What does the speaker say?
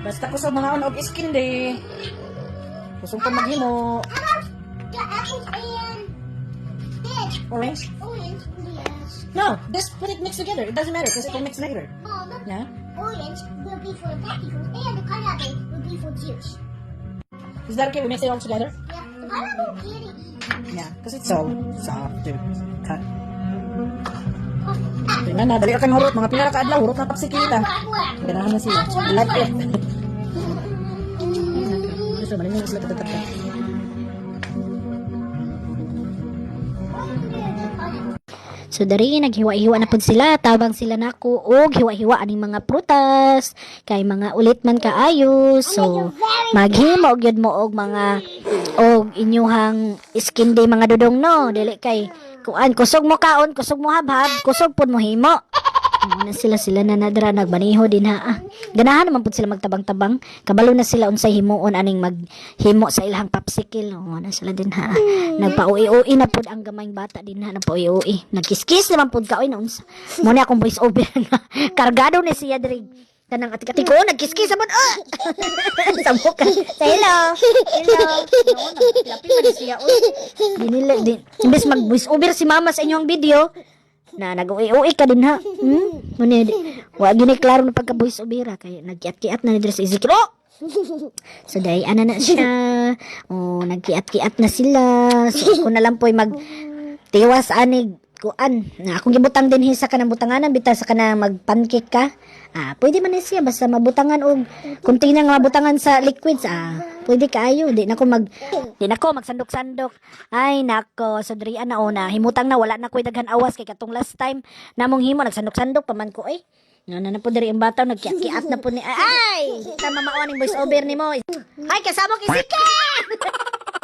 Basta kusog mga og skin day. Kusog pa maghimo. How about the apples and this Orange? Orange? Yes. No, just put it mixed together. It doesn't matter because it will mix later. Mom, Yeah? orange will be for the popsicles and the pineapple will be for juice. Is that okay? We mix it all together? Yeah, the pineapple can't eat. Yeah, because it's so soft to cut. Tingnan na, dali ka kang hurot. Mga pila ka adlaw, hurot na popsicle ta. Ganahan na sila. Like it. Gusto, malingon na sila tatatap. So dari naghiwa-hiwa na pud sila, tabang sila nako og hiwa-hiwa aning mga prutas kay mga ulit man kaayo. So maghimo gyud mo og mga og inyuhang skin day, mga dudong, no? Dili kay kuan, kusog mo kaon, kusog mo habhab, kusog pud mo himo. Mao na sila sila na nadra nagmaniho din ha. Ah, ganahan naman pud sila magtabang-tabang. Kabalo na sila unsay himuon aning maghimo sa ilahang popsicle. Mao na sila din ha. Nagpa-uwi-uwi na pud ang gamayng bata din ha, nagpa-uwi-uwi. Nagkiskis naman pud ka oy na unsa. Mo ni akong voice over nga. Kargado ni siya diri. Kanang atik-atik ko nagkiskis sa ah. Sa ka. Say hello. Hello. No, naglapi man siya oy. Di nila di imbes mag voice over si mama sa inyong video, na nag-uwi-uwi ka din ha. Muna, wa gini klaro na pagka voice over ha. Kaya nagkiat-kiat na ni diri sa Ezekiel. Oh! So dahil ana na siya. Oh, nagkiat-kiat na sila. So ako na lang po'y mag tiwas anig kuan. Na akong gibutang din sa kanang butanganan bitaw sa kanang mag-pancake ka. Ah, pwede man ni siya basta mabutangan og kunti na nga mabutangan sa liquids, ah. Pwede kaayo, di na ko magsandok-sandok. Ay nako, so diri na una, himutang na wala na ko'y daghan awas kay katong last time namong himo nagsandok-sandok pa man ko eh. No, na na po diri ang bata nagkiat-kiat na po ni ay! Tama mao ning voice over nimo. Ay, kasama kay Sika.